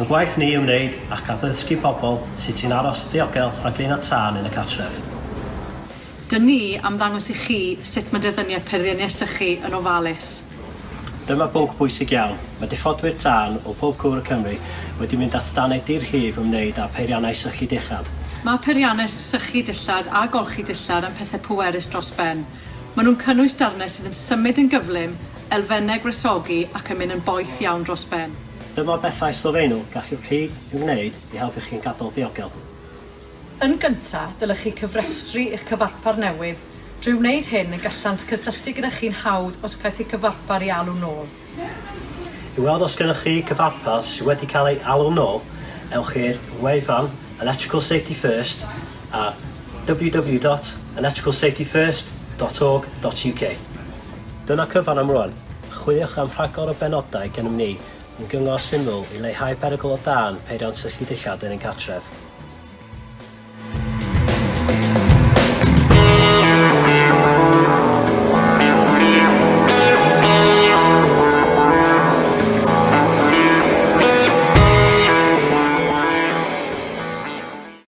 gwaith ni ymwneud ac addysgu pobl sut sy'n aros ddiogel rhag glina tân yn y cartref. Dyn ni am ddangos i chi sut mae defnyddio peiriannau sychu yn ofalus. Dyma bwnc bwysig iawn. Mae diffodwyr tân o pob cwr o Cymru wedi mynd at danau dirhif ymwneud â peiriannau sychu dillad. Mae peiriannau sychu dillad a golchi dillad yn pethau pwerus dros ben. Maen nhw'n cynnwys darnau sydd yn symud yn gyflym, elfennau gwresogi ac yn mynd yn boeth iawn dros ben. Dyma bethau sylfaenol gallwch chi ei wneud i helpu chi'n gadael ddiogel. Yn gyntaf, dylech chi cyfrestru eich cyfarpar newydd. Drwy wneud hyn, y gallant cysylltu gyda chi'n hawdd os caiff eu cyfarpar ei alw nôl. I weld os gennych chi cyfarpar sydd wedi cael ei alw nôl, ewch i'r wefan Electrical Safety First a www.electricalsafetyfirst.org.uk. Dyna cyfan am rwan. Chwiliwch am rhagor o benodau gennym ni yn gyngor syml i leihau perygl o dân peiriant sychu dillad yn ein cartref.